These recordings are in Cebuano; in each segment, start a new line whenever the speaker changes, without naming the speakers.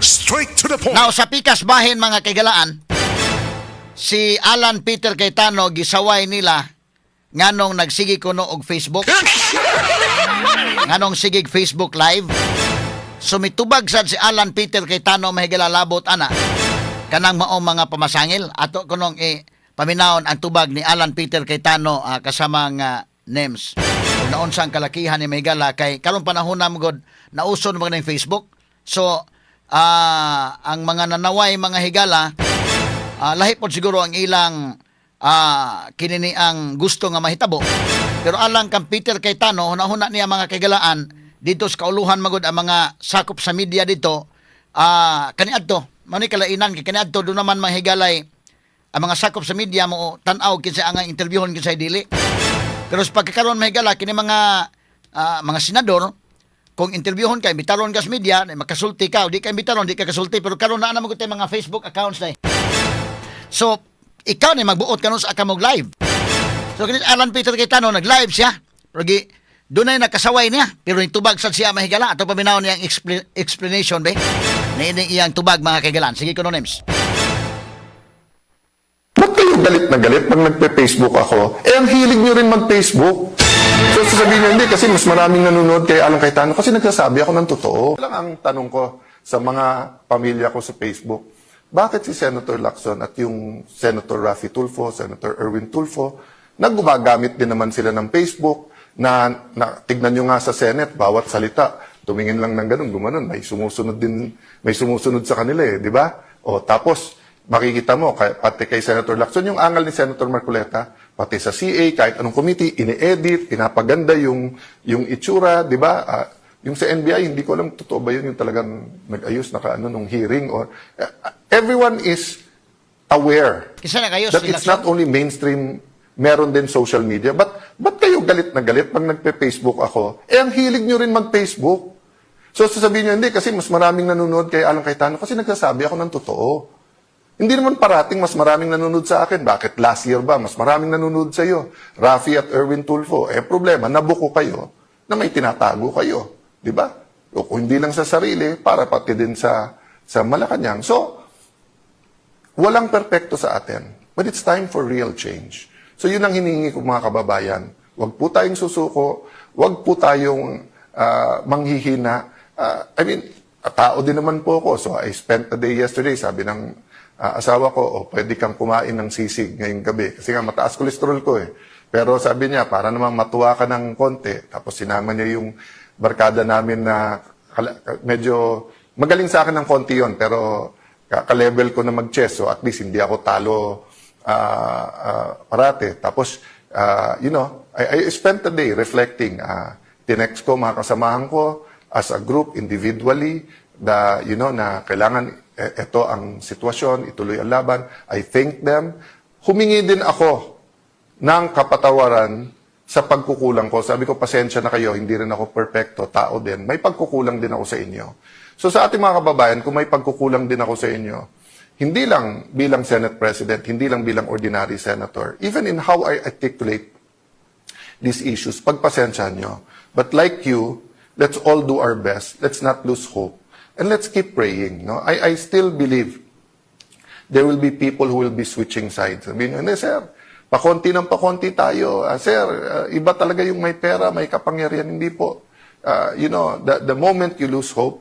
Straight to the point.
Now, sa pikas bahin, mga kahigalaan, si Alan Peter Cayetano gisaway nila nganong nagsige kuno og Facebook. Nganong sigig Facebook Live. So mitubag sad si Alan Peter Cayetano, mahigala, labot ana kanang maong mga pamasangil. Ato kunong paminawon ang tubag ni Alan Peter Cayetano kasamang names. Kung naunsa ang kalakihan ni mahigala kay karong panahon na gud nauso na mga Facebook. So ang mga nanaway, mga higala, lahi pod siguro ang ilang kinini ang gusto nga mahitabo. Pero alang kang Peter Cayetano, hunahuna niya, mga kahigalaan, dito sa kauluhan magod ang mga sakop sa media dito kaniadto mao ni kalainan kay kaniadto do naman, mga higalay, ang mga sakop sa media mo tan-aw kinsa ang interviewon, kinsa dili. Pero sa pagkakaroon, mahigala, kini mga senador, kung interviewon ka, imbitaron ka sa media, eh, makasulti ka, o di ka imbitaron, di ka kasulti. Pero karon naa naman gud mga Facebook accounts na eh. So, ikaw ni magbuot kanon sa ka mo live. So, kini Alan Peter Cayetano, nag-live siya. Pero gi, doon ay nakasaway niya. Pero nitubag sad siya, mahigala. Ato paminaw niyang explanation, be. Na ini iyang tubag, mga kahigalaan. Sige, kuno names.
Ba't kayo galit na galit pag nagpe-Facebook ako? Eh, ang hilig nyo rin mag-Facebook. So, sasabihin nyo, hindi, kasi mas maraming nanonood kay Alan Cayetano kasi nagsasabi ako ng totoo. Lang ang tanong ko sa mga pamilya ko sa Facebook, bakit si Senator Lacson at yung Senator Raffy Tulfo, Senator Erwin Tulfo, naggumagamit din naman sila ng Facebook na tignan nyo nga sa Senate, bawat salita, tumingin lang ng ganun, gumanon, may sumusunod din, may sumusunod sa kanila eh, di ba? O tapos, makikita mo, pati kay Senator Lacson, yung angal ni Senator Marcoleta, pati sa CA, kahit anong committee, ini-edit, pinapaganda yung itsura, di ba? Ah, yung sa NBI, hindi ko alam totoo ba yun, yung talagang nag-ayos, naka-ano, nung hearing, or, everyone is aware
Kinsa na kayo
that
si
it's
Lacson?
not only mainstream, meron din social media. But, ba't kayo galit na galit pag nagpe-Facebook ako? Eh, ang hilig nyo rin mag-Facebook. So, sasabihin nyo, hindi, kasi mas maraming nanonood kay Alan Cayetano kasi nagsasabi ako ng totoo. Hindi naman parating mas maraming nanonood sa akin. Bakit last year ba? Mas maraming nanonood sa iyo. Raffy at Erwin Tulfo. Eh, problema, nabuko kayo na may tinatago kayo. Di ba? O kung hindi lang sa sarili, para pati din sa Malacanang. So, walang perpekto sa atin. But it's time for real change. So yun ang hinihingi ko, mga kababayan. Huwag po tayong susuko, huwag po tayong manghihina. I mean, tao din naman po ako. So I spent the day yesterday, sabi ng asawa ko, "Oh, pwede kang kumain ng sisig ngayong gabi." Kasi nga mataas cholesterol ko eh. Pero sabi niya, para naman matuwa ka ng konti. Tapos sinama niya yung barkada namin na medyo magaling sa akin ng konti yon, pero ka-level ko na mag-chess. So at least hindi ako talo parate. Tapos, I spent the day reflecting. Tinext ko mga kasamahan ko as a group, individually, the, na kailangan ito ang sitwasyon, ituloy ang laban. I thank them. Humingi din ako ng kapatawaran sa pagkukulang ko. Sabi ko, "Pasensya na kayo, hindi rin ako perpekto, tao din. May pagkukulang din ako sa inyo." So sa ating mga kababayan, kung may pagkukulang din ako sa inyo, hindi lang bilang Senate President, hindi lang bilang ordinary senator, even in how I articulate these issues, pagpasensyahan nyo. But like you, let's all do our best. Let's not lose hope. And let's keep praying. No? I still believe there will be people who will be switching sides. Sabihin nyo, "Hindi, sir, pakonti ng pakonti tayo. Ah, sir, iba talaga yung may pera, may kapangyarihan." Hindi po. The moment you lose hope,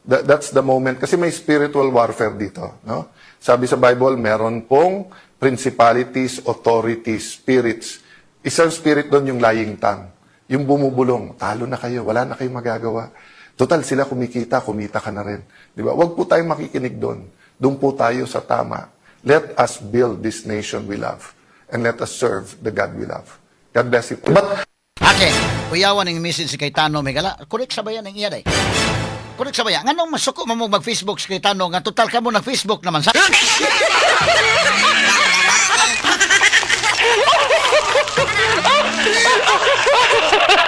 that's the moment. Kasi may spiritual warfare dito. No? Sabi sa Bible, meron pong principalities, authorities, spirits. Isang spirit doon yung lying tongue. Yung bumubulong, "Talo na kayo, wala na kayong magagawa. Total, sila kumikita, kumita ka na rin." Di ba? Huwag po tayong makikinig doon. Doon po tayo sa tama. Let us build this nation we love. And let us serve the God we love. God bless you. But
Okay, kuyawan ang message si Cayetano, Megala. Correct sa bayan ang iya day. Correct sa bayan. Nganong masuko mo mag-Facebook si Cayetano nga total ka mo nag-Facebook naman sa.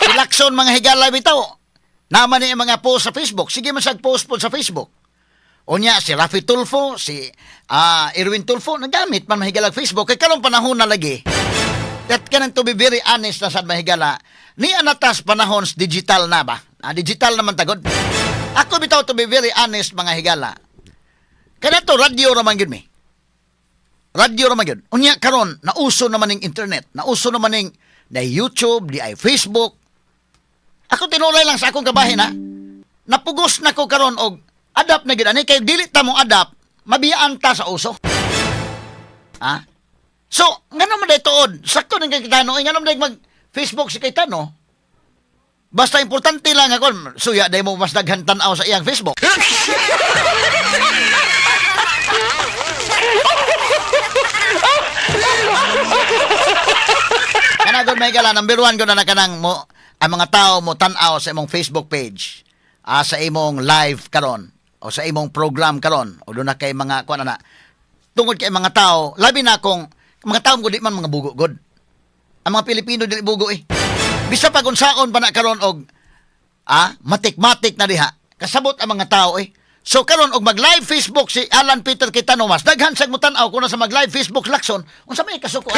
Si Lacson, mga higala, bitaw. Naman ni mga post sa Facebook. Sige man sag post po sa Facebook. Unya si Raffy Tulfo, si Erwin Tulfo nagamit man, mahigala, Facebook kay karong panahon na lagi. That kanang to be very honest na sad, mahigala, ni anatas panahon sa digital na ba? Ah, digital naman tagod. Ako bitaw, to be very honest, mga higala. Kaya to radyo raman gyud mi. Radyo raman gyud. Unya karon nauso naman ning internet, nauso naman ning na YouTube, di ay Facebook. Ako tinuray lang sa akong kabahin ha. Napugos na ko karon og adapt na gyud ani kay dili ta mo adapt, mabiyaan ta sa uso. Ha? So, ngano man day tuod, sakto ning kay Cayetano, eh, ngano man day mag Facebook si Cayetano? Basta importante lang ako, suya day mo mas daghan tan-aw sa iyang Facebook. Kana gud may gala, number one gud na kanang mo ang mga tao mo tan-aw sa imong Facebook page, sa imong live karon o sa imong program karon o doon na kay mga kuan na tungod kay mga tao, labi na kung mga tao gud di man mga bugo gud. Ang mga Pilipino dili bugo eh. Bisa pag unsaon pa na karon og matik-matik na diha. Kasabot ang mga tao eh. So karon og mag-live Facebook si Alan Peter Cayetano, mas daghan sa mutan-aw kuna sa mag-live Facebook Lacson, unsa may kasuko?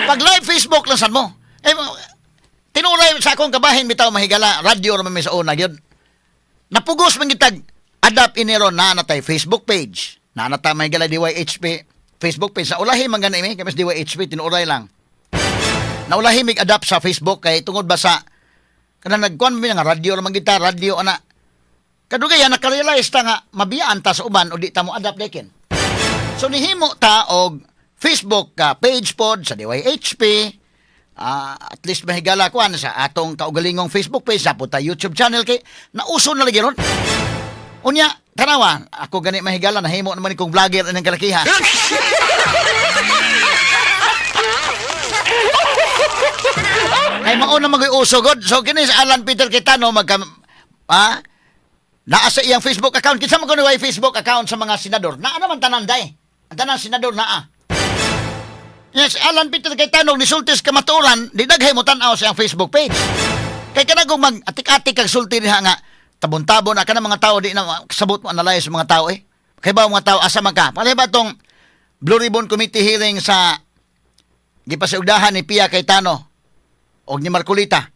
Pag live Facebook lang san mo. Eh, tinuray sa akong kabahin bitaw mahigala, radyo ra man mi sa una gyud. Napugos man gitag adapt inero na natay Facebook page. Na nata mahigala DYHP Facebook page sa ulahi man gani mi kay mas DYHP tinuray lang. Naulahi mig adapt sa Facebook kay tungod ba sa kanang nagkuan mi nga radyo ra man gita, radyo ana. Kadugay nakarealize ta nga mabiyaan ta sa uban o di ta mo adapt dekin. So nihimo ta og Facebook page pod sa DYHP. At least mahigala kuan sa atong kaugalingong Facebook page sa ta YouTube channel kay nauso na lagi ron. Unya, tanawa, ako gani mahigala nahimo naman kong vlogger ining kalakiha. Kay mao na magoy uso god. So kini si Alan Peter Cayetano magka naa sa iyang Facebook account. Kinsa man kuno way Facebook account sa mga senador? Naa naman tanan day. Ang tanan senador naa. Yes, Alan Peter Cayetano nisultis kamatuoran, di daghay mo tan-aw sa iyang Facebook page. Kay kanang kung mag atik-atik kag sulti diha nga tabon-tabon na kanang mga tao di na sabot mo analyze mga tao eh. Kay ba mga tao asa man ka? Pare ba tong Blue Ribbon Committee hearing sa gipasiugdahan ni Pia Cayetano og ni Marcolita?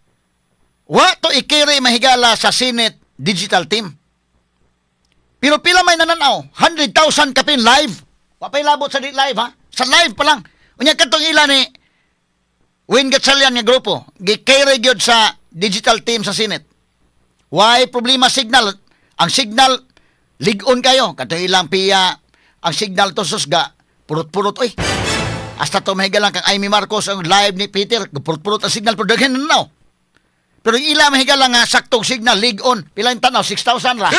Wa to ikiri mahigala sa Senate digital team. Pero pila may nananaw? 100,000 kapin live. Wa pa'y labot sa di live ha. Sa live pa lang. Unya katong ila ni Win Gatchalian nga grupo, gikiri gyud sa digital team sa Senate. Why problema signal? Ang signal lig-on kayo katong ilang Pia, ang signal to susga purot-purot oy. Hasta to mahigala kang Amy Marcos ang live ni Peter, purot-purot ang signal pero daghan na. Pero yung ila mahigala nga saktong signal lig-on, pila yung tanaw 6,000 ra.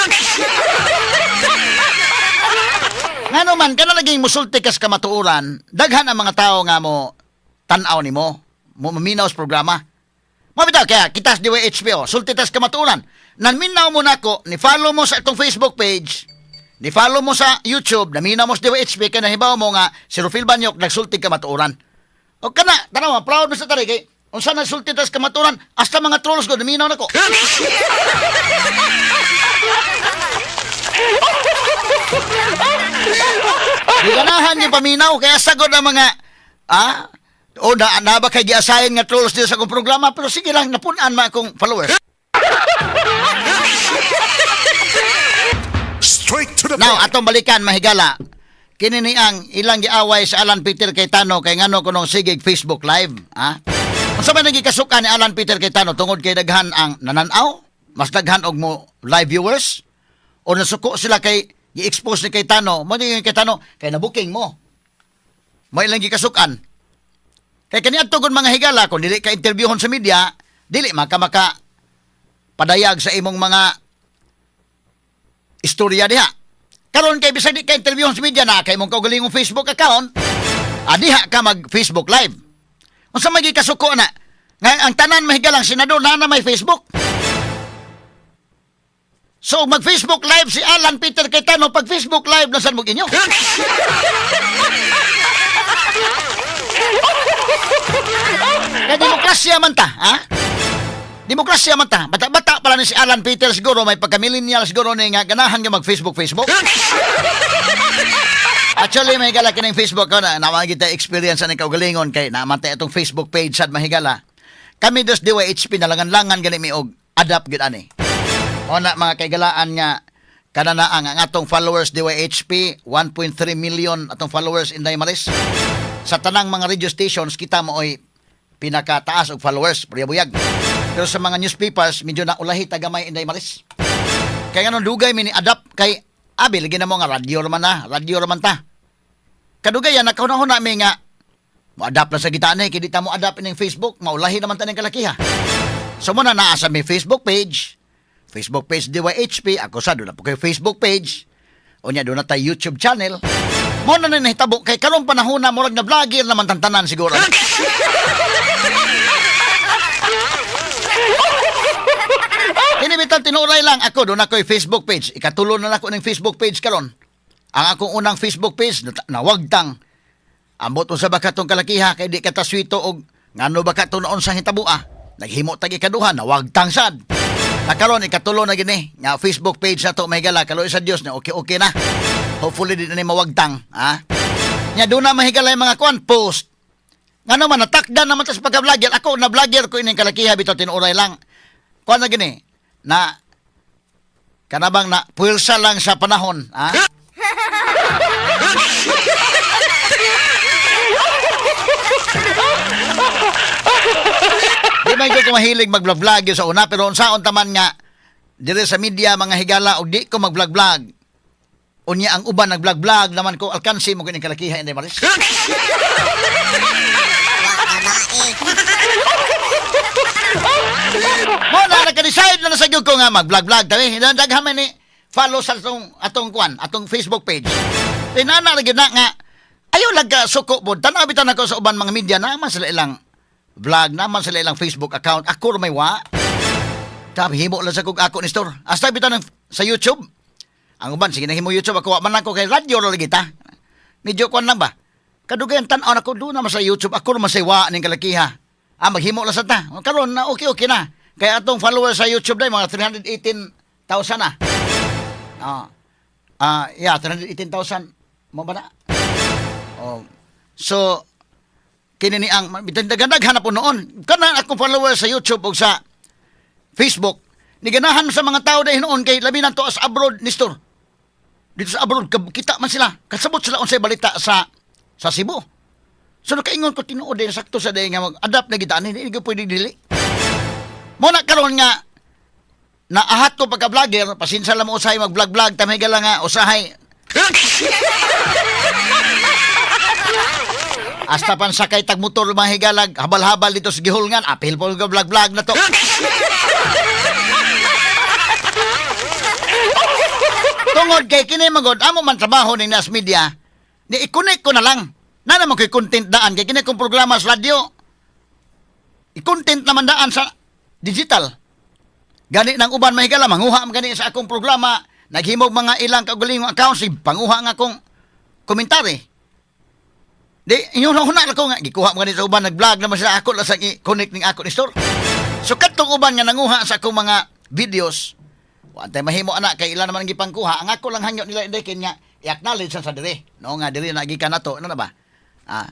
Ngano man kana laging musulti kas kamatuoran, daghan ang mga tao nga mo tan-aw nimo, mo maminaw sa programa. Mabitaw kaya kita sa DYHPO, sulti tas kamatuoran. Nanminaw mo nako, ni follow mo sa itong Facebook page, ni follow mo sa YouTube, naminaw mo sa DYHP kay nahibaw mo nga si Rufil Banyok nagsulti kamatuoran. O kana, tanaw, proud mo sa tari kay unsa nagsulti tas kamatuoran, hasta mga trolls ko naminaw nako. Ganahan yung paminaw kaya sagod ang mga o na ba kay giasahin nga trolls dito sa akong programa, pero sige lang napun-an ma akong followers.
Straight to the
Now
point.
Atong balikan mahigala kini ni ang ilang giaway sa Alan Peter Cayetano kay ngano kunong sigig Facebook Live ha. Unsa man nagikasukan ni Alan Peter Cayetano tungod kay daghan ang nananaw, mas daghan og mo live viewers o nasuko sila kay gi-expose ni Cayetano, mo ni Cayetano kay nabuking mo. Mo ilang gikasukan. Kay kaniadto gud mga higala kung dili ka interviewon sa media, dili man ka maka padayag sa imong mga istorya diha. Karon kay bisag di ka interviewon sa media na kay imong kaugalingong Facebook account, diha ka mag Facebook Live. Unsa may gikasuko na? Nga ang tanan mahigalang senador na may Facebook. So mag Facebook Live si Alan Peter Cayetano, pag Facebook Live nasan mo inyo? Kaya demokrasya man ta, ha? Demokrasya man ta. Bata-bata pala ni si Alan Peter siguro, may pagka-millennial siguro ni nga ganahan nga mag-Facebook, Facebook. Actually, mahigala kining Facebook ko na naman kita experience ani kaugalingon kay namatay atong Facebook page sad mahigala. Kami dos DYHP nalangan-langan gani mi og adapt gyud ani. O na, mga kaigalaan, nga kanana ang atong followers DYHP, 1.3 million atong followers, Inday Maris. Sa tanang mga radio stations, kita mo oy pinakataas og followers, buyag. Pero sa mga newspapers, medyo naulahi tagamay, Inday Maris. Kaya nga dugay mi ni adapt kay abi lagi na mo nga radyo raman na, radyo raman ta. Kadugayan nakahuna-huna mi nga mo-adapt lang sa kita ni kay di ta mo adapt ining Facebook, maulahi naman ta ning kalakiha. So mo na naa sa may Facebook page DYHP, ako sa doon na po kayo Facebook page. Unya doon na tayo YouTube channel. Mo na na nahitabo kay karong panahon na murag na vlogger naman tantanan siguro. Kini bitang tinuray lang ako, doon ako'y Facebook page. Ikatulo na nako ng Facebook page karon. Ang akong unang Facebook page nawagtang. Ambot unsa ba katong kalakiha kay di kataswito og ngano ba kato noon sa hitabua. Naghimo tag ikaduha, nawagtang sad. Nakaron ikatulo na gini nga Facebook page na to, may gala kaloy sa Dios na okay okay na. Hopefully di na ni mawagtang, ha. Nya doon na mahigala yung mga kuan post. Ngano man natakdan naman tas pagka-vlogger. Ako na vlogger ko ining kalakiha bitaw, tinuray lang. Kuan na gini na kanabang na puwersa lang sa panahon, ha? Di man ko mahilig mag-vlog sa una, pero unsaon taman nga dire sa media, mga higala, og di ko mag-vlog-vlog. Unya ang uban nag-vlog-vlog naman ko, alkansi mo kining kalakiha, Inday Maris. Mo na naka-decide na sa ko nga mag-vlog-vlog tabi. Daghan man ni follow sa atong kuan, atong Facebook page. Tinana ra gyud na nga ayaw lang ka suko pod. Tan-aw bitan ako sa uban mga media na man sila ilang vlog, naman sila ilang Facebook account. Ako ra may wa. Tabi himo lang sa kog ako ni store. Hasta bitan sa YouTube. Ang uban sige nahimo YouTube, ako wa man ako kay radyo ra lagi ta. Medyo kuan lang ba? Kadugayan tan-aw nako doon naman sa YouTube. Ako naman sa wa ning kalakiha. Ah, maghimo lang sa ta. Karon na okay okay na. Kaya atong followers sa YouTube dai mga 318,000 na. Ah. Ah, yeah, 318,000 mo ba na? Oh. So kini ni ang bitan daghan na po noon. Kana akong followers sa YouTube ug sa Facebook, ni ganahan sa mga tao dahil noon kay labi na to as abroad ni store. Dito sa abroad kita man sila, kasabot sila unsay balita sa Cebu. So nakaingon ko tinuod din sakto sa day nga mag-adapt na gid ani, hindi ko pwede dili. Mo na karon nga naahat ko pagka vlogger, pasensya lang mo usahay mag-vlog-vlog, tamay lang nga usahay. Hasta pan sakay tag motor mga higalag, habal-habal dito sa gihulngan, apil po ka vlog-vlog na to. Tungod kay kini magod amo man trabaho ning Nas Media, ni i-connect ko na lang. Na naman ko'y content daan kay kini kong programa sa radyo. I-content naman daan sa digital. Gani nang uban, mahigala, manguha man gani sa akong programa, naghimog mga ilang kaugalingong accounts, panguha nga akong komentary. Di, inyo na huna ko nga, gikuha mo gani sa uban, nag-vlog naman sila, ako lang sa i-connect ning ako ni store. So katong uban nga nanguha sa akong mga videos, wa tay mahimo ana kay ila naman ang gipangkuha. Ang ako lang hangyo nila, hindi kin nga i-acknowledge sa dire. No nga dire na gikan nato, ano na ba? Ah.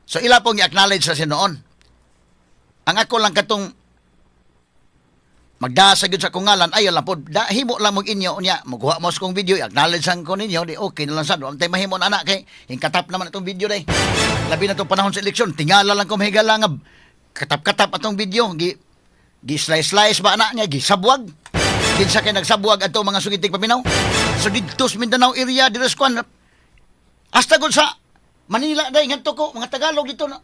So ila pong i-acknowledge sa noon. Ang ako lang katong magdasa gyud sa akong ngalan, ayaw lang pod da, himo lang mo inyo, unya mukuha mo sa kong video, i-acknowledge ang ko ninyo, di okay na lang sad. Wa tay mahimo na anak kay hingkatap naman itong video day. Labi na itong panahon sa eleksyon, tingala lang ko, mahigala, nga katap-katap atong video, gi gi slice slice ba anak niya, gi sabwag. Kinsa kay nagsabwag ato mga sugitig paminaw? So didto sa Mindanao area diri sa kuan, hasta gud sa Manila day ngadto ko mga Tagalog dito na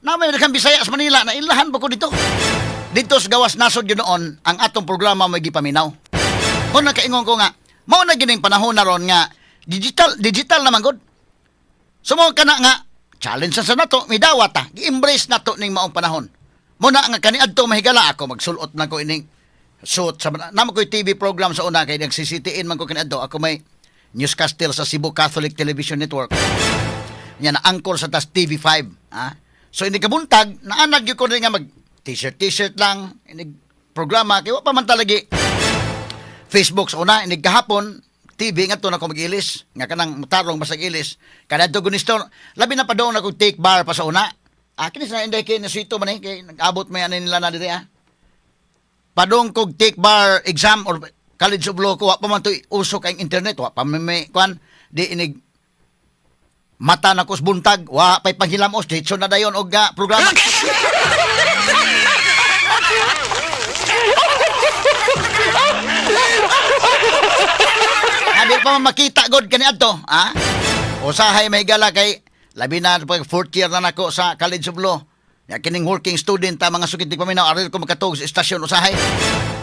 na may daghang Bisaya sa Manila na ilahan ba ko dito. Dito sa gawas nasod yun noon, ang atong programa may gipaminaw. Kung nakaingon ko nga, mao na gining panahon na ron nga digital digital naman gud. So mo kana nga challenge sa nato, midawat ta, gi-embrace nato ning maong panahon. Mo na nga kaniadto, mahigala, ako magsulot na ko ining suit sa namo ko'y TV program sa una kay nag-CCTN man ko kaniadto. Ako may newscaster sa Cebu Catholic Television Network. Nya na anchor sa tas TV5, ah. So ini kabuntag naanad gyud ko rin nga mag t-shirt t-shirt lang ini programa kay wa pa man talagi Facebook sa una. Inig kahapon TV nga to na ko mag-ilis nga kanang mutarong basag ilis kadto gunistor, labi na pa doon ako take bar pa sa una. Akin sa Inday kay nasito man eh, kay nag-abot may ano nila na diri ah. Padung kog take bar exam or College of Law ko, wa pa man to uso kay internet, wa pa man may kwan, di inig mata na ko sa buntag, wa pa'y panghilamos, ditso na dayon og programa. Di pa man makita god kani adto, ha? Usahay may gala kay labi na pag fourth year na nako sa College of Law. Ya kining working student ta mga sukit di paminaw aril ko makatuog sa istasyon usahay.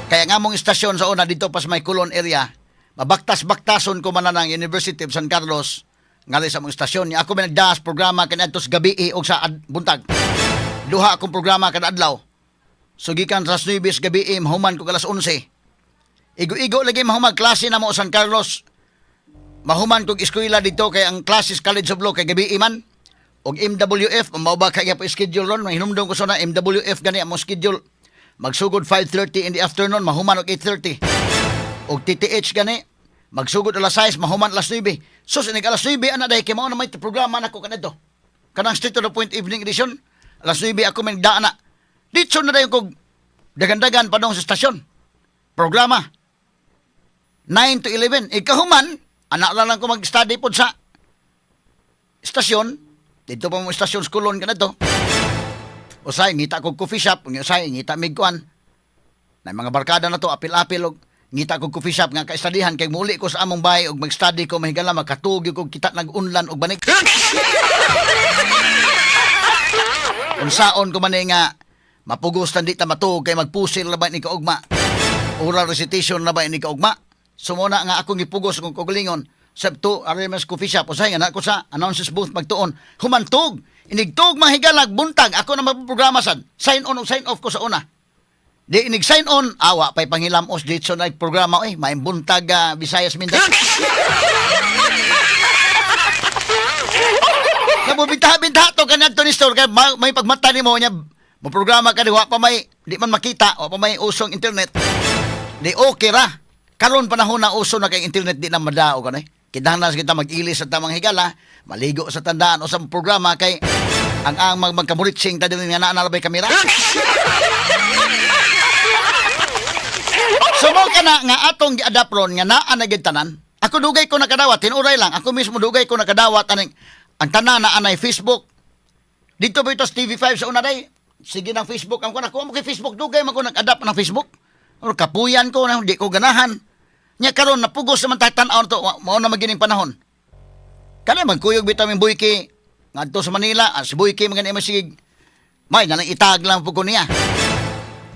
Kaya nga mong istasyon sa una dito pa sa may Colon area, mabaktas-baktason ko man na ng University of San Carlos ngali sa mong istasyon. Nya ako may nagdaas programa kani adto sa gabi og sa buntag. Duha akong programa kada adlaw. So gikan sa 9 sa gabi mahuman ko alas 11. Igo-igo lagi mahumag klase na mo San Carlos. Mahuman kog eskwela dito kay ang classes College of Law kay gabi man. Og MWF, mao ba kay pa schedule ron, mahinumdum ko sa na MWF gani among schedule. Magsugod 5:30 in the afternoon, mahuman og 8:30. Og TTH gani, magsugod alas 6, mahuman alas 9. So sinig alas 9 ana dai kay mao na may programa nako kanadto. Kanang Straight to the Point evening edition, alas 9 ako may daan na. Ditso na dayon kog dagan-dagan padong sa estasyon. Programa 9 to 11. Ikahuman, anak lang lang ko mag-study pod sa istasyon. Dito pa mo istasyon sa Kulon ka na to. Usay, ngita kog coffee shop. Usay, ngita mig kuan. Na mga barkada na to, apil-apil og ngita kog coffee shop nga ka-studyhan kay muli ko sa among bahay og mag-study ko mahigala makatug kog kita nag-unlan og banik. Unsaon ko man eh nga mapugos tan di ta matuog kay magpusil na ba ni kaugma. Oral recitation na ba ni kaugma. So mo na nga akong gipugos kung kagalingon. Sabto, Aremas Coffee Shop. Usay, nga na ako sa announcer's booth magtuon. Humantog! Inigtog mahigalag buntag. Ako na magprograma sad. Sign on o sign off ko sa una. Di inig sign on, awa pa'y panghilamos dito na programa eh. May buntag Visayas Mindanao. Nabubintaha-bintaha to kanadto ni store kay may pagmata nimo niya mo programa ka di wa pa may di man makita wa pa may usong internet. Di okay ra. Karon panahon na uso na kay internet di na madao kanay. Kinahanglan sa kita mag-ilis sa tamang higala, maligo sa tandaan o sa programa kay ang magkamuritsing ta diri nga naa na bay kamera. So mo kana nga atong gi-adapt ron nga naa na gid tanan. Ako dugay ko nakadawat, tinuray lang. Ako mismo dugay ko nakadawat aning ang tanan na anay Facebook. Dito ba ito sa TV5 sa una day? Sige ng Facebook ang kuan ako mo kay Facebook dugay man ko nag-adapt ng Facebook. Or kapuyan ko na hindi ko ganahan. Nya karon napugos naman ta tan-aw to mao na magining panahon. Kana magkuyog bitaw min Boyke ngadto sa Manila, ang si Boyke man gani masigig. May nalang itag lang pud ko niya.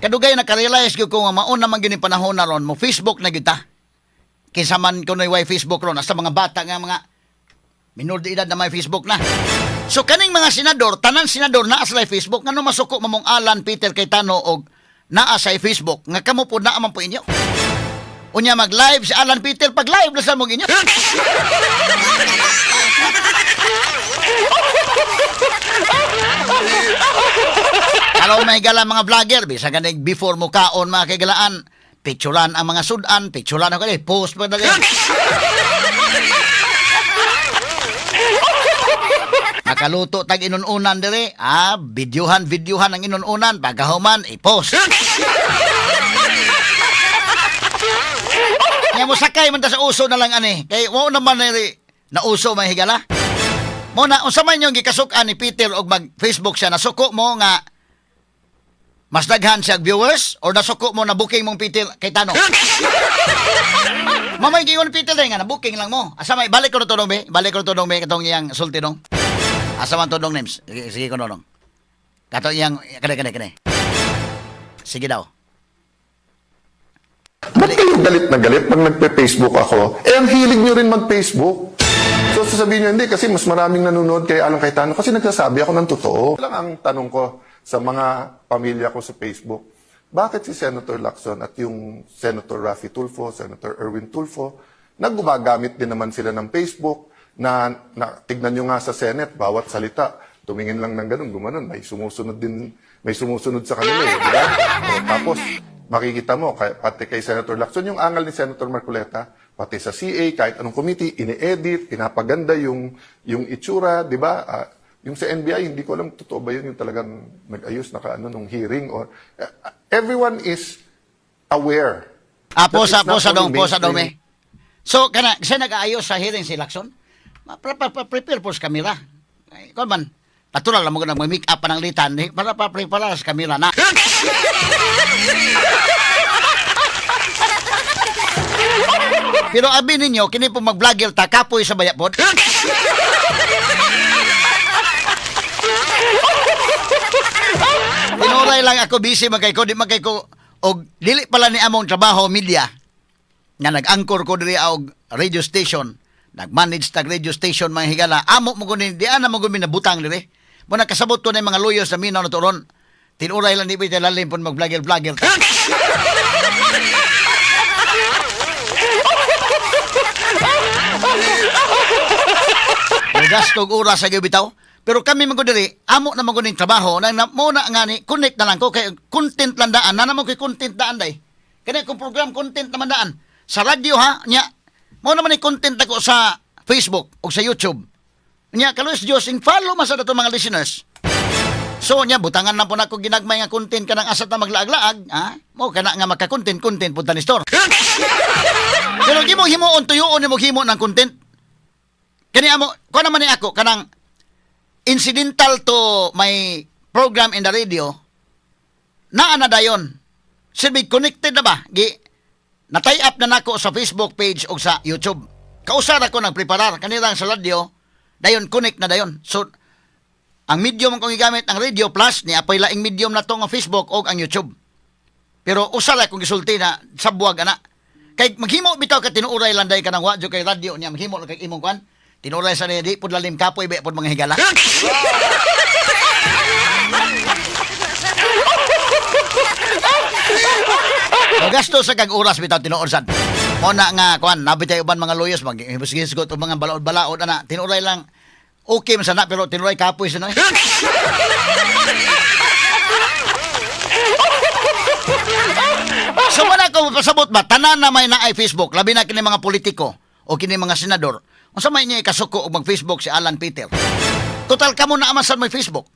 Kadugay nakarealize gyud ko nga mao naman gyud panahon na ron mo Facebook na gyud ta. Kinsa man kuno'y way Facebook ron hasta mga bata nga mga minor de edad na may Facebook na. So kaning mga senador, tanan senador naa sa Facebook ngano masuko mamong Alan Peter Cayetano og naa sa Facebook nga kamo po naa man po inyo. Unya mag-live si Alan Peter pag live na sa mong inyo. Karon may gala mga vlogger, bisan ganig before mo kaon mga kaigalaan, picturean ang mga sudan, picturean ako eh, post pa dali. Nakaluto tag inununan dire, videohan, videohan ang inununan, pagkahuman, i-post. Nga mo sakay man ta sa uso na lang ani, kay wao naman na nauso may higala. Mo na unsa man yung gikasuk-an ni Peter og mag Facebook siya nasuko mo nga mas daghan siya viewers or nasuko mo na booking mong Peter Cayetano? Mamay gingon Peter dai nga na booking lang mo. Asa may balik ko na to dong be, balik ko na to dong be katong iyang sulti dong. Asa man to dong names? Sige, sige ko dong. Katong iyang kane kane kane. Sige daw.
Ba't kayo galit na galit pag nagpe-Facebook ako? Eh, ang hilig nyo rin mag-Facebook. So, sasabihin nyo, hindi, kasi mas maraming nanonood kay Alan Cayetano kasi nagsasabi ako ng totoo. Lang ang tanong ko sa mga pamilya ko sa Facebook, bakit si Senator Lacson at yung Senator Raffy Tulfo, Senator Erwin Tulfo, naggumagamit din naman sila ng Facebook na tignan nyo nga sa Senate, bawat salita, tumingin lang ng ganun, gumanon, may sumusunod din, may sumusunod sa kanila eh, di ba? O, tapos, makikita mo, pati kay Senator Lacson, yung angal ni Senator Marcoleta, pati sa CA, kahit anong committee, ini-edit, pinapaganda yung itsura, di ba? Yung sa NBI, hindi ko alam totoo ba yun, yung talagang nag-ayos, naka ano, nung hearing or everyone is aware
Ah,
that it's
posa,
not
posa
only
dong, posa dong,
mainstream.
eh. So, kana, siya nag-aayos sa hearing si Lacson, prepare po sa kamera. Ay, kuwan man, natural lang mo na make up pa ng litan, eh, para pa-prepare sa kamera na. Pero abi ninyo, kini po mag-vlogger ta, kapoy sa bayapod. Tinuray lang ako busy magkay ko, di magkay ko og dili pala ni among trabaho media nga nag-anchor ko diri og radio station, nag-manage tag radio station, mga higala, amo mo guni di ana mo guni nabutang diri. Mo nakasabot ko na yung mga lawyers na minaw na turon. Tinuray lang di ba lalim pon mag-vlogger vlogger ta. Gasto og oras sa bitaw. Pero kami man gud diri, amo na man gud ning trabaho na, na mo na nga ni connect na lang ko kay content lang daan. Na naman koy content daan day. Kani kung program content naman daan. Sa radyo ha, nya mo naman ni content ako sa Facebook o sa YouTube. Nya kaluoy Dios ing follow man sa dato mga listeners. So nya butangan na po nako ginagmay nga content kanang asa ta maglaag-laag, ha? Mo kana nga maka-content content pud ta ni store. Pero di mo himuon tuyuon nimo himo ng content. Kani amo, kuha naman ni ako kanang incidental to my program in the radio. Naa na dayon. Silbi connected na ba? Gi na-tie up na nako sa Facebook page o sa YouTube. Kausar ako nagpreparar kanirang sa radyo, dayon connect na dayon. So ang medium kong gigamit ang radio plus ni apay laing medium na to nga Facebook o ang YouTube. Pero usa ra kong gisulti na sa buwag ana. Kay maghimo bitaw ka tinuuray lang day kanang wa jud kay radyo niya maghimo lang kay imong kwan. Tinuuray sa niya di pud lalim kapoy ba pud mga higala. Magasto sa kag oras bitaw tinuod sad. Mo na nga kwan nabitay uban mga lawyers mag hisgot og mga balaod-balaod ana tinuuray lang okay man sana pero tinuray kapoy sa na. So wala ko pasabot ba tanan na may naay Facebook labi na kini mga politiko o kini mga senador. Unsa may niya ikasuko og mag-Facebook si Alan Peter? Total kamo na amasan may Facebook.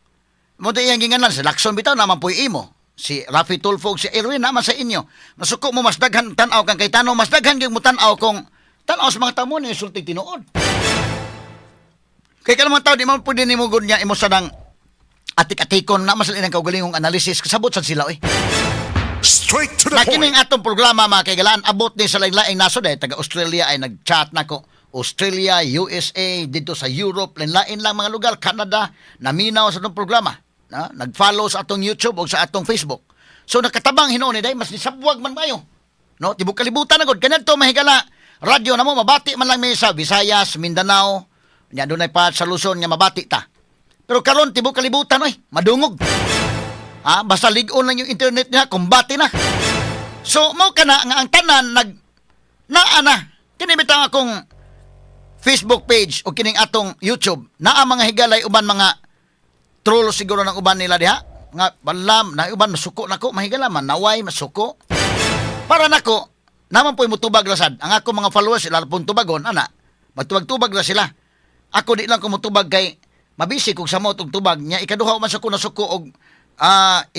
Mo di iyang ginganan si Lacson bitaw naman po'y imo. Si Raffy Tulfo ug si Erwin naman sa inyo. Masuko mo mas daghan tan-aw kang kay Tano, mas daghan gyud mo tan-aw kung tan-aw sa mga tamo ni sulti tinuod. Kay kanang mga tao di man pwede nimo gud niya imo sa nang atik-atikon na mas ilang kaugalingong analysis kasabot sad sila oy.
Straight to the
Na
point.
kining atong programa mga kaigalaan abot ni sa laing-laing nasod eh taga Australia ay nag-chat nako. Australia, USA, dito sa Europe, lain-lain lang mga lugar, Canada, naminaw sa atong programa. Na, nag-follow sa atong YouTube o sa atong Facebook. So nakatabang hinuon ni day mas nisabwag man mayo. No, tibok kalibutan na gud kanadto mahigala. Radyo na mo mabati man lang may sa Visayas, Mindanao, nya dunay pa sa Luzon nga mabati ta. Pero karon tibok kalibutan oy, madungog. Ah, basta lig-on lang yung internet niya, kumbate na. So mo kana nga ang tanan nag naa na kini bitang akong Facebook page o kining atong YouTube naa mga higalay uban mga troll siguro ng uban nila diha nga balam na uban masuko nako mahigala man naway masuko para nako naman po'y mutubag ra sad ang ako mga followers sila pong tubagon ana magtubag-tubag ra sila. Ako di lang ko mutubag kay mabisi kog samot og tubag nya. Ikaduha man sa ko nasuko og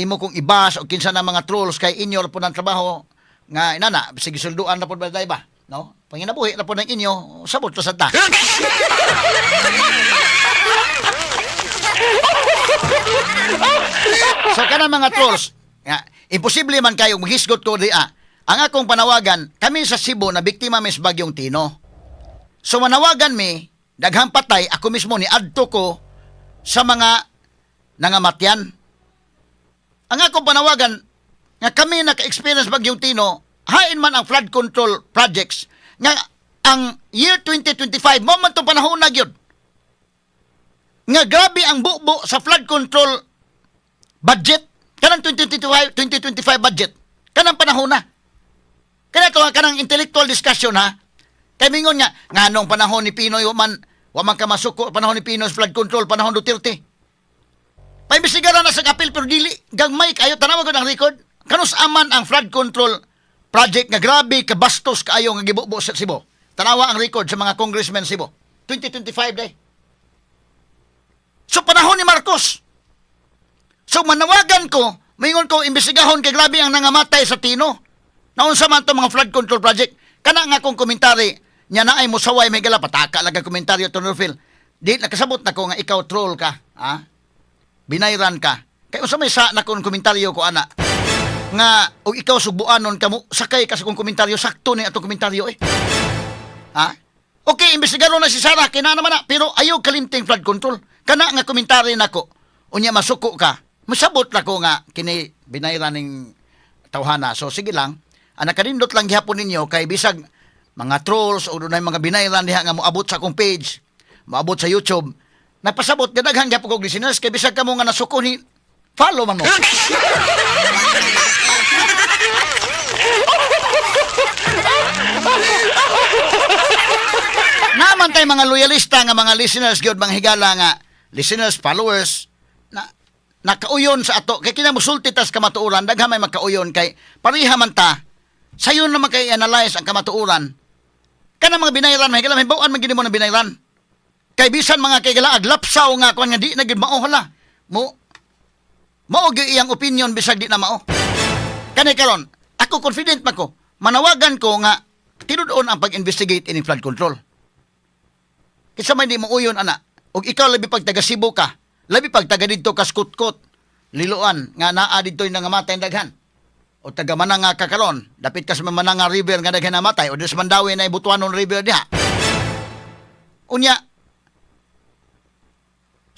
imo kong ibas og kinsa na mga trolls kay inyo ra po ng trabaho nga inana sige sulduan na po ba ba no panginabuhi na po ng inyo sabot ra sad ta. So kana mga trolls, nga, imposible man kayo maghisgot ko di ah. Ang akong panawagan, kami sa Cebu na biktima mis bagyong Tino. So manawagan mi, daghang patay, ako mismo ni adto ko sa mga nangamatyan. Ang akong panawagan, nga kami naka-experience bagyong Tino, hain man ang flood control projects, nga ang year 2025, mo man itong panahon na gyud. Nga grabe ang bubo sa flood control budget kanang 2025 2025 budget kanang panahon na kana to kanang intellectual discussion ha kay mingon nga nganong panahon ni Pinoy wa man ka masuko panahon ni Pinoy sa flood control panahon Duterte. Paimbestigaran na sa kapil pero dili gagmay kayo tanawa gud ang record kanus aman ang flood control project nga grabe kabastos kaayo nga gibubo sa Cebu. Tanawa ang record sa mga congressmen Cebu 2025 day. So panahon ni Marcos. So manawagan ko, maingon ko imbestigahon kay grabe ang nangamatay sa Tino. Naunsa man to mga flood control project. Kana nga akong komentary nya naay musaway, may gala pataka lang ang komentaryo to Norphil. Di nakasabot na ko nga ikaw troll ka, ha? Binayran ka. Kay unsa may sa na kong komentaryo ko ana nga og ikaw subuanon kamo sakay ka sa kong komentaryo, sakto ni atong komentaryo eh. Ha? Okay, imbestigaro na si Sara, kina naman na, pero ayaw kalimting flood control. Kana nga komentaryo nako, unya masuko ka, masabot na ko nga kini binayran ning tawhana. So sige lang, ang nakanindot lang gihapon ninyo kay bisag mga trolls o dunay mga binayran diha nga moabot sa akong page, moabot sa YouTube, nagpasabot nga daghan gihapon kog listeners kay bisag kamo nga nasuko ni follow man mo. Naman tay mga loyalista nga mga listeners gyud, mga higala nga listeners, followers na nakauyon sa ato kay kina musulti tas kamatuoran, daghan may makauyon kay pareha man ta sayon naman kay analyze ang kamatuoran. Kana mga binayran, may higala, may man gid mo ng binayran kay bisan mga kay galaag lapsaw nga kuan nga di na gid mao, hala mo mao gyud iyang opinion bisag di na mao. Kani karon ako confident man ko, manawagan ko nga tinud-on ang pag-investigate ini flood control. Kinsa may di mo uyon ana? Og ikaw, labi pag taga Cebu ka, labi pag taga didto ka Skutkot, Liloan nga naa didto yung nangamatay daghan. O taga Mananga ka karon, dapit ka sa Mananga River nga daghan namatay o sa Mandaue na Butuanon River diha. Unya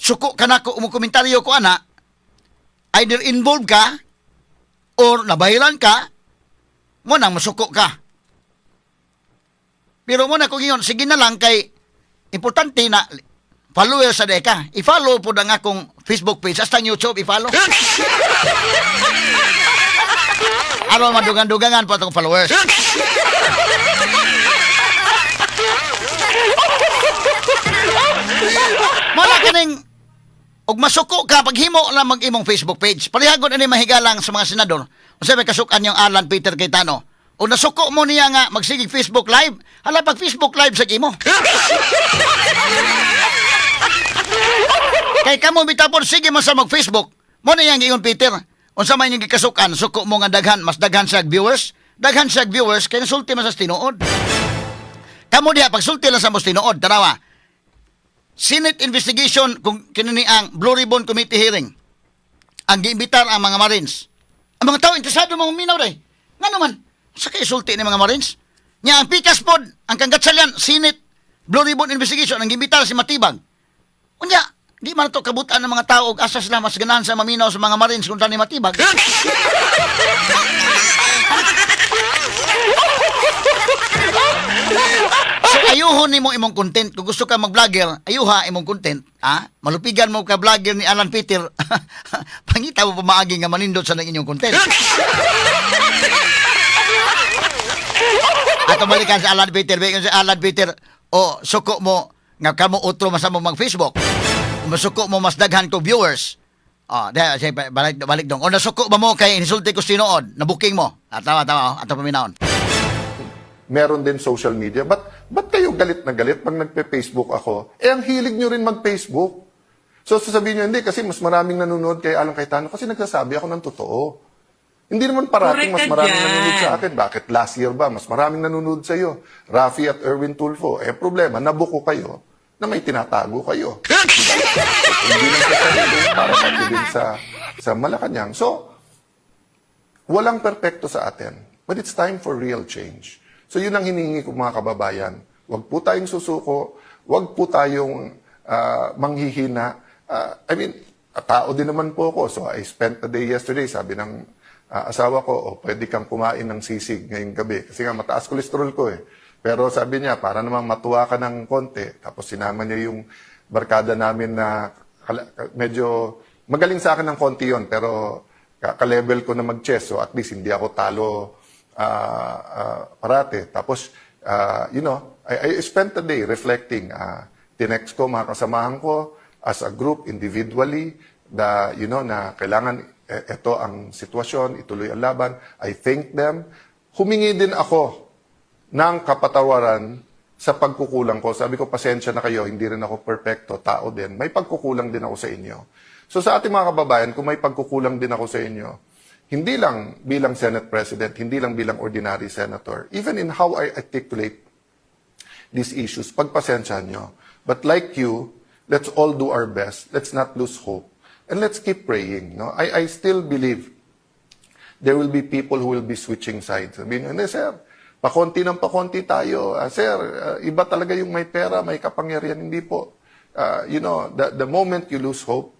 suko ka nako mo komentaryo ko ana, either involved ka or nabahiran ka mo nang masuko ka. Pero mo na kung ingon, sige na lang kay importante na follower sa deka. I-follow po ang akong Facebook page. Hasta ang YouTube, i-follow. Aron madugang-dugangan po atong followers. Mala kaning og masuko ka paghimo lang mag imong Facebook page. Parihagon ani mahigalang sa mga senador. Unsa may kasukan yung Alan Peter Cayetano? O nasuko mo niya nga magsigig Facebook Live, hala, pag Facebook Live sa imo. Kay kamo bitapon sige man sa mag Facebook. Mo na yang giingon Peter. Unsa may inyong gikasukan, suko mo nga daghan, mas daghan siya viewers, daghan siya viewers kay nasulti man sa tinuod. Kamo diha pagsulti lang sa mos tinuod, tanawa. Senate investigation kung kinini ang Blue Ribbon Committee hearing. Ang giimbitar ang mga Marines. Ang mga tao interesado mga minaw day. Ngano man? Sa kay sulti ni mga Marines? Nya ang pikas pod, ang kanggatsalyan, Senate Blue Ribbon investigation ang giimbitar si Matibag. Unya, di man to kabutan ng mga tao og asa sila mas ganahan sa maminaw sa mga Marines kung ni Matibag. So ayuhon nimo imong content. Kung gusto ka mag-vlogger, ayuha imong content, ha? Malupigan mo ka vlogger ni Alan Peter. Pangita mo pamaagi nga manindot sa nang inyong content. Ato balikan sa Alan Peter, balikan sa Alan Peter. O suko mo nga kamo otro masamo mag Facebook. O masuko mo mas daghan ko viewers. Oh, dahil sige, balik balik dong. O nasuko ba mo kay insulti ko tinuod, nabuking mo. Ah, tama tama, oh, ato paminawon.
Meron din social media. Ba't kayo galit na galit pag nagpe-Facebook ako? Eh, ang hilig nyo rin mag-Facebook. So, sasabihin nyo, hindi, kasi mas maraming nanonood kay Alan Cayetano kasi nagsasabi ako ng totoo. Hindi naman parating
Correct
mas
ka
maraming
dyan.
nanonood sa akin. Bakit last year ba? Mas maraming nanonood sa iyo. Rafi at Erwin Tulfo. Eh, problema, nabuko kayo na may tinatago kayo. Diba? Hindi lang sa sarili, para pati din sa Malacanang. So, walang perpekto sa atin. But it's time for real change. So yun ang hinihingi ko, mga kababayan. Huwag po tayong susuko, huwag po tayong manghihina. I mean, tao din naman po ako. So I spent the day yesterday, sabi ng asawa ko, "Oh, pwede kang kumain ng sisig ngayong gabi." Kasi nga mataas cholesterol ko eh. Pero sabi niya, para naman matuwa ka ng konti. Tapos sinama niya yung barkada namin na medyo magaling sa akin ng konti yon, pero ka-level ko na mag-chess. So at least hindi ako talo parate. Tapos, I spent the day reflecting. Tinext ko mga kasamahan ko as a group, individually, na kailangan ito ang sitwasyon, ituloy ang laban. I thank them. Humingi din ako ng kapatawaran sa pagkukulang ko. Sabi ko, "Pasensya na kayo, hindi rin ako perfecto, tao din. May pagkukulang din ako sa inyo." So sa ating mga kababayan, kung may pagkukulang din ako sa inyo, hindi lang bilang Senate President, hindi lang bilang ordinary senator, even in how I articulate these issues, pagpasensyahan nyo. But like you, let's all do our best. Let's not lose hope. And let's keep praying. No? I still believe there will be people who will be switching sides. Sabihin nyo, "Hindi, sir, pakonti ng pakonti tayo. Ah, sir, iba talaga yung may pera, may kapangyarihan." Hindi po. The moment you lose hope,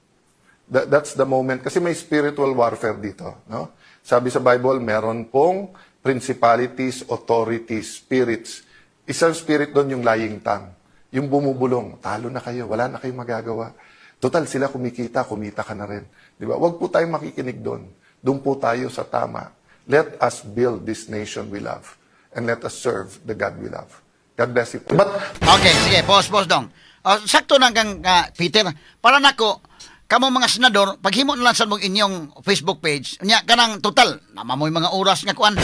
that's the moment. Kasi may spiritual warfare dito. No? Sabi sa Bible, meron pong principalities, authorities, spirits. Isang spirit doon yung lying tongue. Yung bumubulong, "Talo na kayo, wala na kayong magagawa. Total, sila kumikita, kumita ka na rin." Di ba? Huwag po tayong makikinig doon. Doon po tayo sa tama. Let us build this nation we love. And let us serve the God we love. God bless you. But
Okay, sige, pause, pause dong. Oh, sakto nang kang Peter. Para nako, kamo mga senador, paghimo na lang sa mong inyong Facebook page, nya kanang total, namamoy mga oras nga kuan.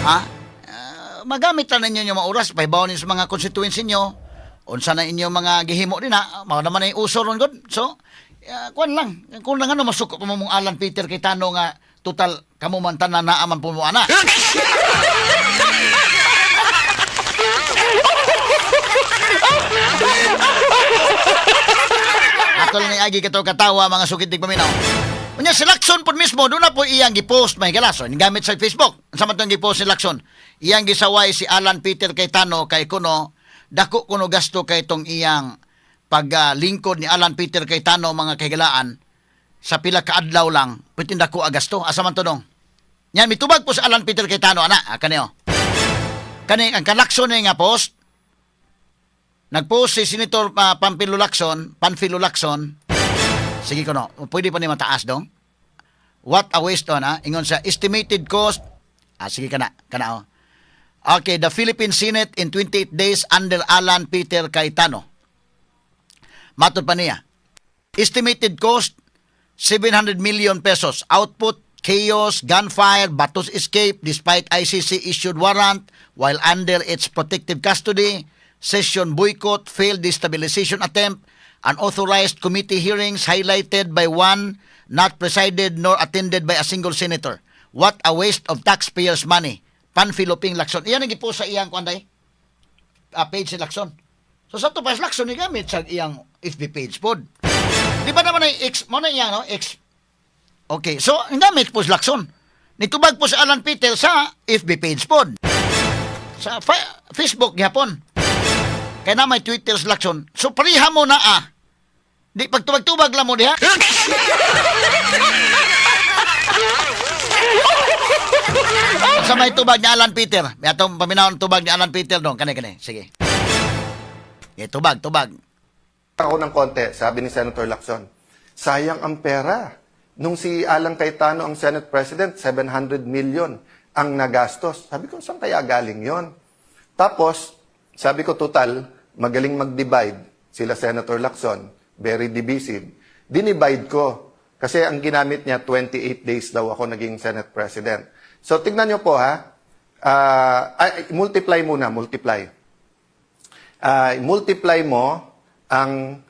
Ha? Magamit lang ninyo yung mga oras, pahibaw ninyo sa mga constituency nyo, unsa na inyong mga gihimo din ha, mao naman ay uso ron gud. So, kuan lang, kung lang ano masuko pa mo mong Alan Peter Cayetano nga total kamo man tanan naa man po mo ana. Ato lang ni agi kato katawa, mga sukit tig paminaw. Unya si Lacson po mismo doon na po iyang gipost may galason gamit sa Facebook. Unsa man tong gipost ni Lacson? Iyang gisaway si Alan Peter Cayetano kay kuno dako kuno gasto kay itong iyang paglingkod ni Alan Peter Cayetano, mga kahigalaan, sa pila ka adlaw lang pwede dako ang gasto. Asa man to dong? Yan mitubag po sa Alan Peter Cayetano ana, kaniyo. Kani ang kalakson nga post. Nagpost si Senator Pampilo Lacson, Panfilo Lacson. Sige ko no, pwede pa ni mataas dong. What a waste on ha. Ingon sa estimated cost. Ah, sige kana, kana oh. Okay, the Philippine Senate in 28 days under Alan Peter Cayetano. Matod pa niya. Estimated cost ₱700 million. Output, chaos, gunfire, Bato's escape despite ICC issued warrant while under its protective custody, session boycott, failed destabilization attempt, unauthorized committee hearings highlighted by one not presided nor attended by a single senator. What a waste of taxpayers' money. Panfilo Ping Lacson. Iyan ang gipost sa iyang kuan page si Lacson. So sa to pa si Lacson ni gamit sa iyang FB page pod. Di ba naman ay X mo na iya no X? Okay, so ang gamit po si Lacson. Nitubag po si Alan Peter sa FB page pod. Sa Facebook gyapon. Kaya na may Twitter si Lacson. So pareha mo na ah. Di pagtubag-tubag lang mo diha. Sa may tubag ni Alan Peter. May atong paminawon tubag ni Alan Peter dong. Kani kani. Sige. Okay, tubag, tubag.
Ako ng konti, sabi ni Senator Lacson, "Sayang ang pera. Nung si Alan Cayetano ang Senate President, 700 million ang nagastos." Sabi ko, "Saan kaya galing yon?" Tapos, sabi ko, total, magaling mag-divide sila Senator Lacson, very divisive. Dinivide ko. Kasi ang ginamit niya, 28 days daw ako naging Senate President. So, tignan niyo po ha. Ay, multiply muna, multiply. Multiply mo ang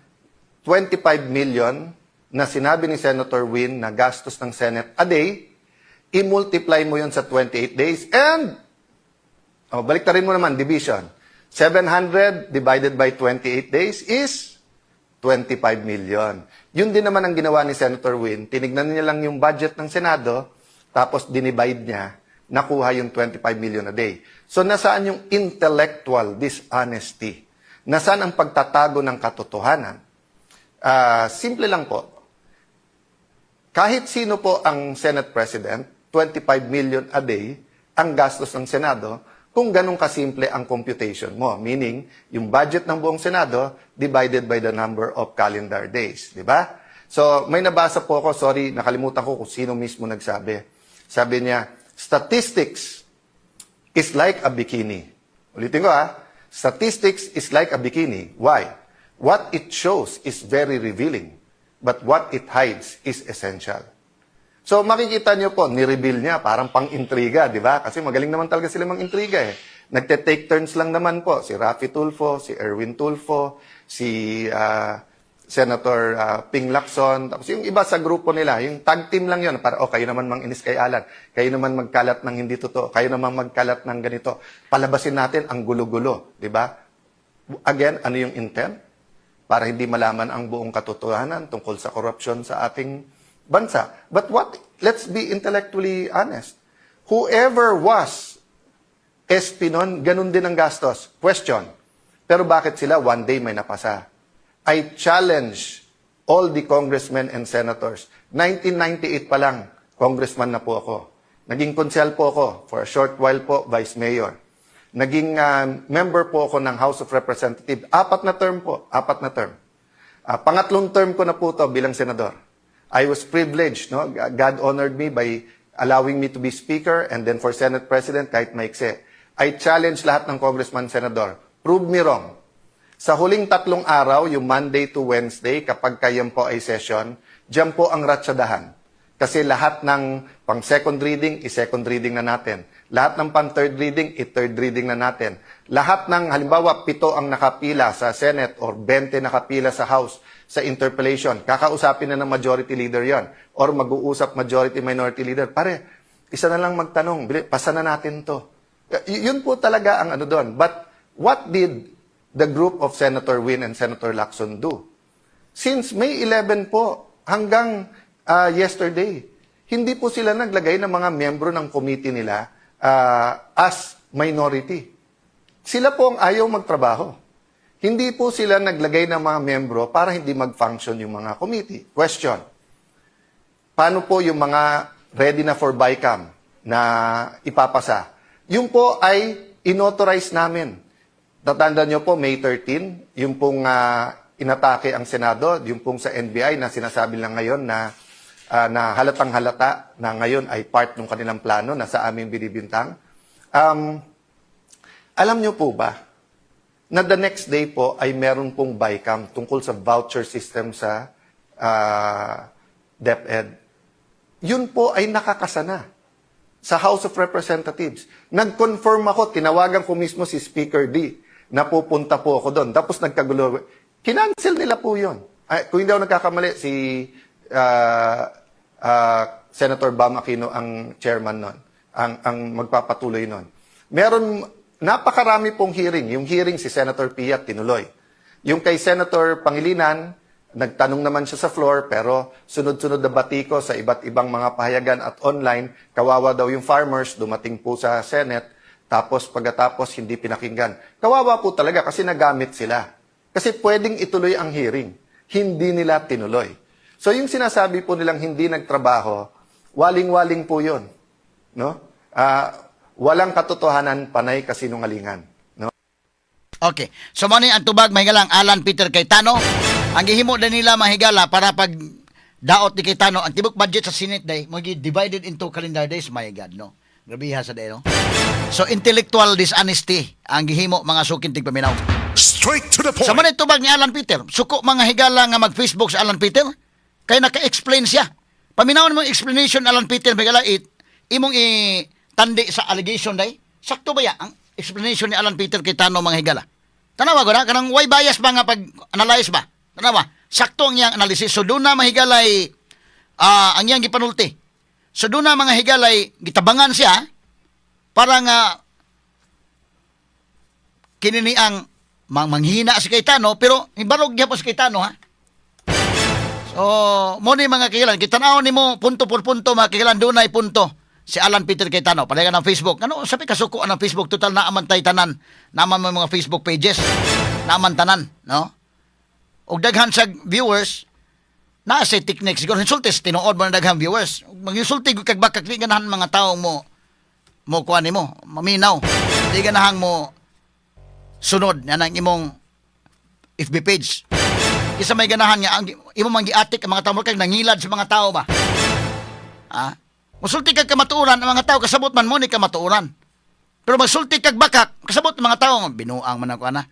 25 million na sinabi ni Senator Win na gastos ng Senate a day, i-multiply mo yun sa 28 days and oh, baliktarin mo naman, division. 700 divided by 28 days is 25 million. Yun din naman ang ginawa ni Senator Win. Tinignan niya lang yung budget ng Senado, tapos dinivide niya, nakuha yung 25 million a day. So nasaan yung intellectual dishonesty? Nasaan ang pagtatago ng katotohanan? Ah, simple lang po. Kahit sino po ang Senate President, 25 million a day ang gastos ng Senado kung ganun kasimple ang computation mo. Meaning, yung budget ng buong Senado divided by the number of calendar days. Di ba? So, may nabasa po ako, sorry, nakalimutan ko kung sino mismo nagsabi. Sabi niya, "Statistics is like a bikini." Ulitin ko ha, "Statistics is like a bikini." Why? What it shows is very revealing, but what it hides is essential. So makikita niyo po, ni-reveal niya, parang pang-intriga, di ba? Kasi magaling naman talaga sila mang-intriga eh. Nagte-take turns lang naman po si Raffy Tulfo, si Erwin Tulfo, si Senator Ping Lacson, tapos yung iba sa grupo nila, yung tag team lang yon para, "Oh, kayo naman mang-inis kay Alan, kayo naman magkalat ng hindi totoo, kayo naman magkalat ng ganito. Palabasin natin ang gulo-gulo," di ba? Again, ano yung intent? Para hindi malaman ang buong katotohanan tungkol sa korupsyon sa ating bansa. But let's be intellectually honest. Whoever was SP nun, ganun din ang gastos. Question, pero bakit sila one day may napasa? I challenge all the congressmen and senators. 1998 pa lang, congressman na po ako. Naging konsehal po ako for a short while po, vice mayor. Naging member po ako ng House of Representatives. Apat na term po, apat na term. Pangatlong term ko na po to bilang senador. I was privileged, no? God honored me by allowing me to be speaker and then for Senate President kahit maikse. I challenge lahat ng congressman, senador. Prove me wrong. Sa huling 3 araw, yung Monday to Wednesday, kapag kayo po ay session, diyan po ang ratsadahan. Kasi lahat ng pang second reading, i-second reading na natin. Lahat ng pang third reading, i-third reading na natin. Lahat ng, halimbawa, 7 ang nakapila sa Senate or 20 nakapila sa House sa interpellation, kakausapin na ng majority leader yon or mag-uusap majority minority leader. "Pare, isa na lang magtanong, pasa na natin to." Yun po talaga ang ano doon. But what did the group of Senator Win and Senator Lacson do? Since May 11 po hanggang yesterday, hindi po sila naglagay ng mga miyembro ng committee nila as minority. Sila po ang ayaw magtrabaho. Hindi po sila naglagay ng mga miyembro para hindi mag-function yung mga committee. Question, paano po yung mga ready na for BICAM na ipapasa? Yung po ay inauthorize namin. Tatandaan nyo po, May 13, yung pong inatake ang Senado, yung pong sa NBI na sinasabi lang ngayon na halatang halata na ngayon ay part ng kanilang plano na sa aming binibintang. Alam nyo po ba na the next day po ay meron pong BICAM tungkol sa voucher system sa DepEd? Yun po ay nakakasa na sa House of Representatives. Nag-confirm ako, tinawagan ko mismo si Speaker Dy na pupunta po ako doon. Tapos nagkagulo. Kinancel nila po yun. Ay, kung hindi ako nagkakamali, si Senator Bam Aquino ang chairman nun, ang magpapatuloy nun. Meron, napakarami pong hearing. Yung hearing si Senator Pia, tinuloy. Yung kay Senator Pangilinan, nagtanong naman siya sa floor, pero sunod-sunod na batiko sa iba't ibang mga pahayagan at online, kawawa daw yung farmers, dumating po sa Senate, tapos pagkatapos hindi pinakinggan. Kawawa po talaga kasi nagamit sila. Kasi pwedeng ituloy ang hearing. Hindi nila tinuloy. So yung sinasabi po nilang hindi nagtrabaho, waling-waling po yun. No? Walang katotohanan, panay kasinungalingan. No?
Okay. So mo ni ang tubag, mahigalang, Alan Peter Cayetano. Ang gihimo din nila, mahigala, para pag daot ni Cayetano ang tibok budget sa Senate day mo divided into calendar days. My God, no. Grabe sa day, no. So intellectual dishonesty ang gihimo, mga suking tigpaminaw.
Straight to the
Sa
point.
man tubag ni Alan Peter, suko mga higala nga mag-Facebook sa Alan Peter, kay naka-explain siya. Paminawon mo yung explanation Alan Peter, mahigala, it, imong i-tandi sa allegation day. Sakto ba ya ang explanation ni Alan Peter Cayetano, mga higala? Tanawa ko na, kanang way bias ba nga pag-analyze ba? Tanawa, sakto ang iyang analysis. So doon na mahigalay ang iyang gipanulti. So doon na mga higalay gitabangan siya para nga kini ni ang manghina si Cayetano, pero ibarog gyapon si Cayetano, ha. So, mo ni mga kilan, kitanaw nimo punto por punto, mga kilan, dunay punto si Alan Peter Cayetano. Palayan ng Facebook. Ano, sabi kasuko ang Facebook, total naaman tay tanan. Naaman mo mga Facebook pages. Naaman tanan, no? Og daghan sa viewers, naa sa technique siguro insultes tinuod mo na daghang viewers. Mag-insulti kag bakak, di ganahan mga tao mo mo kuan nimo, maminaw. Di ganahan mo sunod na ang imong FB page. Isa may ganahan nga ang imo man giatik ang mga tao kag nangilad sa mga tao ba. Ha? Musulti kag kamatuoran, ang mga tao kasabot man mo ni kamatuoran. Pero magsulti kag bakak, kasabot ang mga tao binuang man ako ana.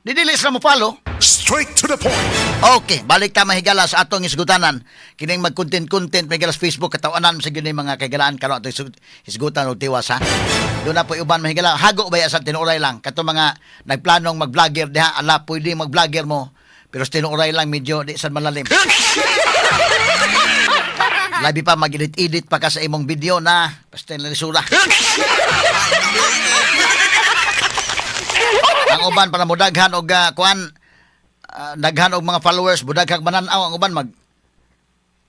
Di dili sila mo follow.
Straight to the point.
Okay, balik ta, mahigala, sa atong isgutanan. Kining mag-content-content, mahigala, sa Facebook, katawanan sa gyud mga kaigalaan karon atong isgutan og tiwas, ha. Doon na po uban, mahigala, hago ba ya sa tinuoray lang. Kato mga nagplanong mag-vlogger diha, ala, pwede mag-vlogger mo. Pero sa tinuoray lang medyo di sad malalim. Labi pa mag-edit-edit pa ka sa imong video na basta lisura. Ang uban para modaghan og kuan, daghan og mga followers, budaghang mananaw, ang uban mag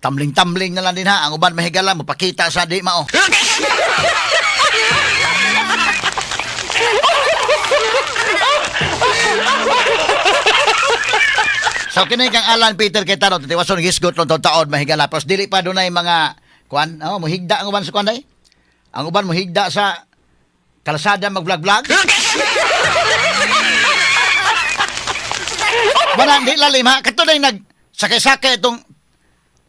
tumbling-tumbling na lang din, ha. Ang uban, mahigala, mapakita sa di mao. So kini kang Alan Peter Cayetano, titiwason hisgot lang taod, mahigala. Pero dili pa dunay mga kuan, oh, mohigda ang uban sa kuan day. Ang uban mohigda sa kalsada mag-vlog-vlog. Wala, di lalim, ha. Kato na nag sakay-sakay itong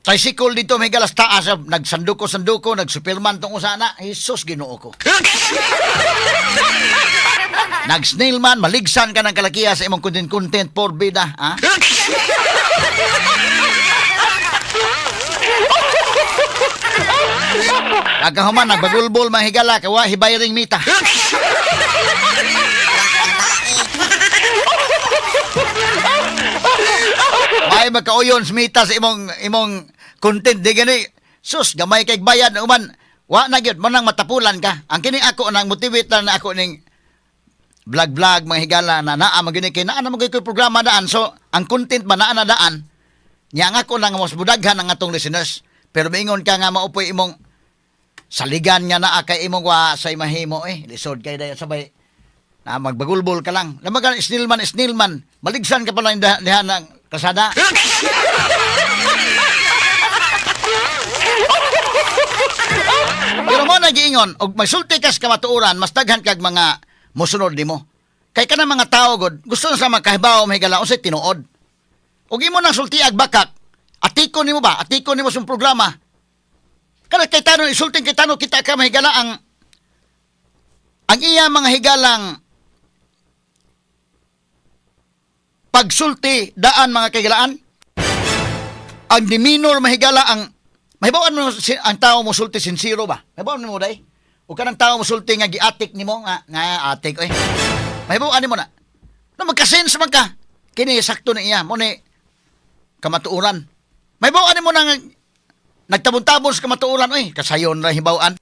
tricycle dito, may galas taas, nagsanduko-sanduko, nag-superman tong usana. Jesus, Ginoo ko. Nag-snailman, maligsan ka ng kalakiya sa imong content-content por bida, ha? Pagkahuman, nagbagulbol, mahigala, kawa, hibayring mita. May magkauyon sa mita sa imong content di gani. Sus, gamay kay bayad uman. Wa na gyud mo nang matapulan ka. Ang kini ako nang motivate na ako ning vlog vlog, mga higala, na naa man gyud kay naa na man gyud ko'y programa daan. So, ang content ba naa na daan. Nya ang ako nang mas budaghan ang atong listeners. Pero maingon ka nga maupoy imong saligan nga naa kay imong wa say mahimo eh. Lisod kay dayon sabay na magbagulbol ka lang. Lamagan, snailman, snailman. Maligsan ka pa lang diha ng kasada. Pero mo nagiingon, og magsulti kas kamatuoran, mas daghan kag mga mosunod nimo. Kay kana mga tao god, gusto na sa makahibaw, mahigala, unsay tinuod. Og imo nang sultiag bakak, atiko nimo ba? Atiko nimo sa programa. Kana kay Tano, isulting kay Tano, kita ka, mahigala, ang iya mga higalang pagsulti daan, mga kaigalaan, ang demeanor, mahigala, ang mahibawan mo ang tao mo sulti sincero ba, mahibawan mo day o kanang tao mo sulti nga giatik nimo nga atik oy, mahibawan nimo na no magka-sense man ka kini sakto na iya mo ni kamatuoran. Mahibawan nimo na nga nagtabon-tabon sa kamatuoran oy, kasayon ra hibawan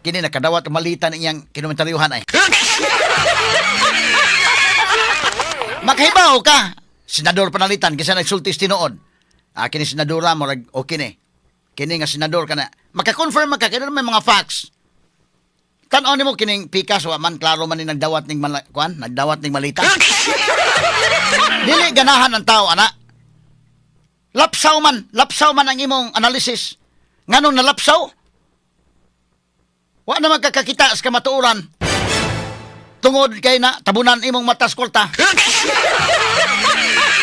kini nakadawat og malitan iyang kinomentaryuhan ay. Makahibaw ka. Senador panalitan kaysa nagsulti sa tinuod. Ah, kini senadora mo okay ni. Kini nga senador ka na. Maka-confirm man ka kay may mga facts. Tan-aw nimo kining pikas wa man klaro man ni nagdawat ning kuan, nagdawat ning malita. Dili ganahan ang tao ana. Lapsaw man ang imong analysis. Nganong nalapsaw? Wa na magkakakita sa kamatuoran. Tungod kay na tabunan imong matas kwarta.